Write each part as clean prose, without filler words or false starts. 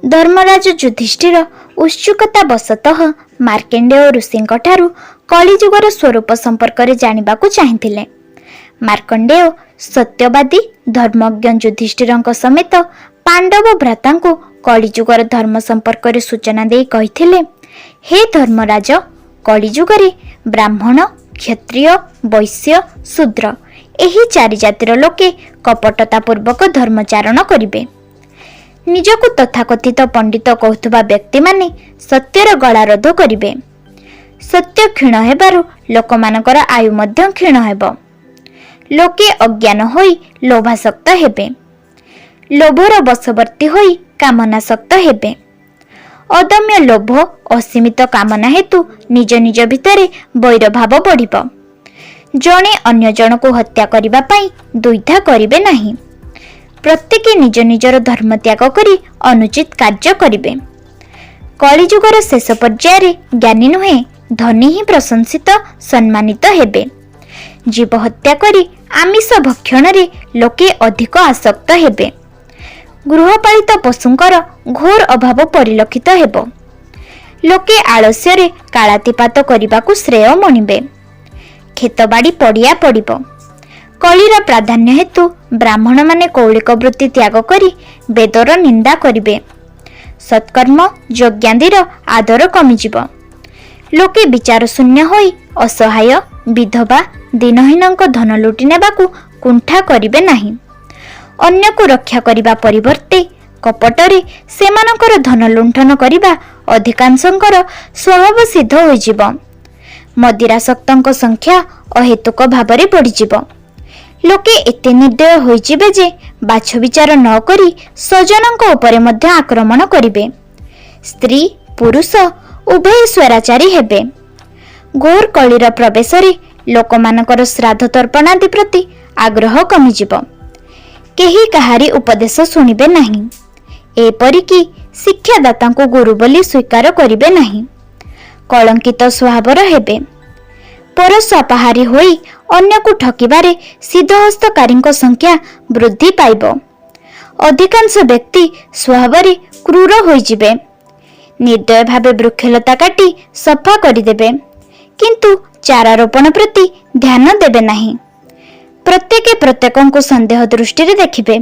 ଧର୍ମରାଜ ଯୁଧିଷ୍ଠିର ଉତ୍ସୁକତା ବଶତଃ ମାର୍କଣ୍ଡେୟ ଋଷିଙ୍କଠାରୁ କଳିଯୁଗର ସ୍ୱରୂପ ସମ୍ପର୍କରେ ଜାଣିବାକୁ ଚାହିଁଥିଲେ। ମାର୍କଣ୍ଡେୟ ସତ୍ୟବାଦୀ ଧର୍ମଜ୍ଞ ଯୁଧିଷ୍ଠିରଙ୍କ ସମେତ ପାଣ୍ଡବ ଭ୍ରାତାଙ୍କୁ କଳିଯୁଗର ଧର୍ମ ସମ୍ପର୍କରେ ସୂଚନା ଦେଇ କହିଥିଲେ, ହେ ଧର୍ମରାଜ, କଳିଯୁଗରେ ବ୍ରାହ୍ମଣ, କ୍ଷତ୍ରିୟ, ବୈଶ୍ୟ, ଶୂଦ୍ର ଏହି ଚାରି ଜାତିର ଲୋକେ କପଟତା ପୂର୍ବକ ଧର୍ମଚାରଣ କରିବେ। ନିଜକୁ ତଥାକଥିତ ପଣ୍ଡିତ କହୁଥିବା ବ୍ୟକ୍ତିମାନେ ସତ୍ୟର ଗଳାରୋଧ କରିବେ। ସତ୍ୟ କ୍ଷୀଣ ହେବାରୁ ଲୋକମାନଙ୍କର ଆୟୁ ମଧ୍ୟ କ୍ଷୀଣ ହେବ। ଲୋକେ ଅଜ୍ଞାନ ହୋଇ ଲୋଭାସକ୍ତ ହେବେ। ଲୋଭର ବଶବର୍ତ୍ତୀ ହୋଇ କାମନାସକ୍ତ ହେବେ। ଅଦମ୍ୟ ଲୋଭ, ଅସୀମିତ କାମନା ହେତୁ ନିଜ ନିଜ ଭିତରେ ବୈରଭାବ ବଢ଼ିବ। ଜଣେ ଅନ୍ୟ ଜଣକୁ ହତ୍ୟା କରିବା ପାଇଁ ଦ୍ୱିଧା କରିବେ ନାହିଁ। ପ୍ରତ୍ୟେକେ ନିଜ ନିଜର ଧର୍ମ ତ୍ୟାଗ କରି ଅନୁଚିତ କାର୍ଯ୍ୟ କରିବେ। କଳିଯୁଗର ଶେଷ ପର୍ଯ୍ୟାୟରେ ଜ୍ଞାନୀ ନୁହେଁ, ଧନୀ ହିଁ ପ୍ରଶଂସିତ, ସମ୍ମାନିତ ହେବେ। ଜୀବ ହତ୍ୟା କରି ଆମିଷ ଭକ୍ଷଣରେ ଲୋକେ ଅଧିକ ଆସକ୍ତ ହେବେ। ଗୃହପାଳିତ ପଶୁଙ୍କର ଘୋର ଅଭାବ ପରିଲକ୍ଷିତ ହେବ। ଲୋକେ ଆଳସ୍ୟରେ କାଳାତିପାତ କରିବାକୁ ଶ୍ରେୟ ମଣିବେ। କ୍ଷେତବାଡ଼ି ପଡ଼ିଆ ପଡ଼ିବ। କଳିର ପ୍ରାଧାନ୍ୟ ହେତୁ ବ୍ରାହ୍ମଣମାନେ କୌଳିକ ବୃତ୍ତି ତ୍ୟାଗ କରି ବେଦର ନିନ୍ଦା କରିବେ। ସତ୍କର୍ମ ଯଜ୍ଞାଦିର ଆଦର କମିଯିବ। ଲୋକେ ବିଚାରଶୂନ୍ୟ ହୋଇ ଅସହାୟ, ବିଧବା, ଦୀନହୀନଙ୍କ ଧନ ଲୁଟି ନେବାକୁ କୁଣ୍ଠା କରିବେ ନାହିଁ। ଅନ୍ୟକୁ ରକ୍ଷା କରିବା ପରିବର୍ତ୍ତେ କପଟରେ ସେମାନଙ୍କର ଧନ ଲୁଣ୍ଠନ କରିବା ଅଧିକାଂଶଙ୍କର ସ୍ୱଭାବ ସିଦ୍ଧ ହୋଇଯିବ। ମଦିରାସକ୍ତଙ୍କ ସଂଖ୍ୟା ଅହେତୁକ ଭାବରେ ବଢ଼ିଯିବ। ଲୋକେ ଏତେ ନିର୍ଦ୍ଦୟ ହୋଇଯିବେ ଯେ ବାଛବିଚାର ନ କରି ସ୍ୱଜନଙ୍କ ଉପରେ ମଧ୍ୟ ଆକ୍ରମଣ କରିବେ। ସ୍ତ୍ରୀ ପୁରୁଷ ଉଭୟ ସ୍ୱୈରାଚାରୀ ହେବେ। ଘୋର କଳିର ପ୍ରବେଶରେ ଲୋକମାନଙ୍କର ଶ୍ରାଦ୍ଧ ତର୍ପଣାଦି ପ୍ରତି ଆଗ୍ରହ କମିଯିବ। କେହି କାହାରି ଉପଦେଶ ଶୁଣିବେ ନାହିଁ। ଏପରିକି ଶିକ୍ଷାଦାତାଙ୍କୁ ଗୁରୁ ବୋଲି ସ୍ୱୀକାର କରିବେ ନାହିଁ। କଳଙ୍କିତ ସ୍ୱଭାବର ହେବେ। ପରସ୍ୱାପହାରୀ ହୋଇ ଅନ୍ୟକୁ ଠକିବାରେ ସିଦ୍ଧହସ୍ତକାରୀଙ୍କ ସଂଖ୍ୟା ବୃଦ୍ଧି ପାଇବ। ଅଧିକାଂଶ ବ୍ୟକ୍ତି ସ୍ୱଭାବରେ କ୍ରୂର ହୋଇଯିବେ। ନିର୍ଦ୍ଦୟ ଭାବେ ବୃକ୍ଷଲତା କାଟି ସଫା କରିଦେବେ, କିନ୍ତୁ ଚାରା ରୋପଣ ପ୍ରତି ଧ୍ୟାନ ଦେବେ ନାହିଁ। ପ୍ରତ୍ୟେକେ ପ୍ରତ୍ୟେକଙ୍କୁ ସନ୍ଦେହ ଦୃଷ୍ଟିରେ ଦେଖିବେ।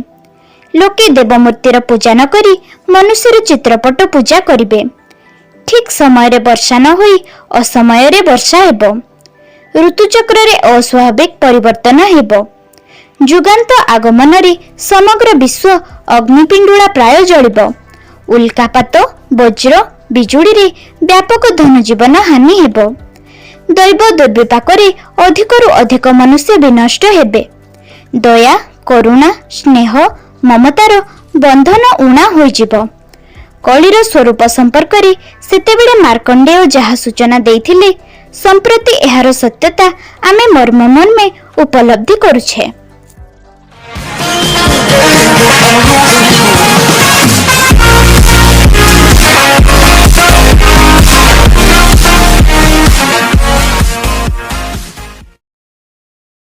ଲୋକେ ଦେବମୂର୍ତ୍ତିର ପୂଜା ନ କରି ମନୁଷ୍ୟର ଚିତ୍ରପଟ ପୂଜା କରିବେ। ଠିକ୍ ସମୟରେ ବର୍ଷା ନ ହୋଇ ଅସମୟରେ ବର୍ଷା ହେବ। ଋତୁଚକ୍ରରେ ଅସ୍ୱାଭାବିକ ପରିବର୍ତ୍ତନ ହେବ। ଯୁଗାନ୍ତ ଆଗମନରେ ସମଗ୍ର ବିଶ୍ୱ ଅଗ୍ନିପିଣ୍ଡୁଳା ପ୍ରାୟ ଜଳିବ। ଉଲ୍କାପାତ, ବଜ୍ର, ବିଜୁଳିରେ ବ୍ୟାପକ ଧନଜୀବନ ହାନି ହେବ। ଦୈବ ଦୁର୍ବିପାକରେ ଅଧିକରୁ ଅଧିକ ମନୁଷ୍ୟ ବିନଷ୍ଟ ହେବେ। ଦୟା, କରୁଣା, ସ୍ନେହ, ମମତାର ବନ୍ଧନ ଊଣା ହୋଇଯିବ। କଳିର ସ୍ୱରୂପ ସମ୍ପର୍କରେ ସେତେବେଳେ ମାର୍କଣ୍ଡେୟ ଯାହା ସୂଚନା ଦେଇଥିଲେ, ସମ୍ପ୍ରତି ଏହାର ସତ୍ୟତା ଆମେ ମର୍ମେ ମର୍ମେ ଉପଲବ୍ଧି କରୁଛେ। Thank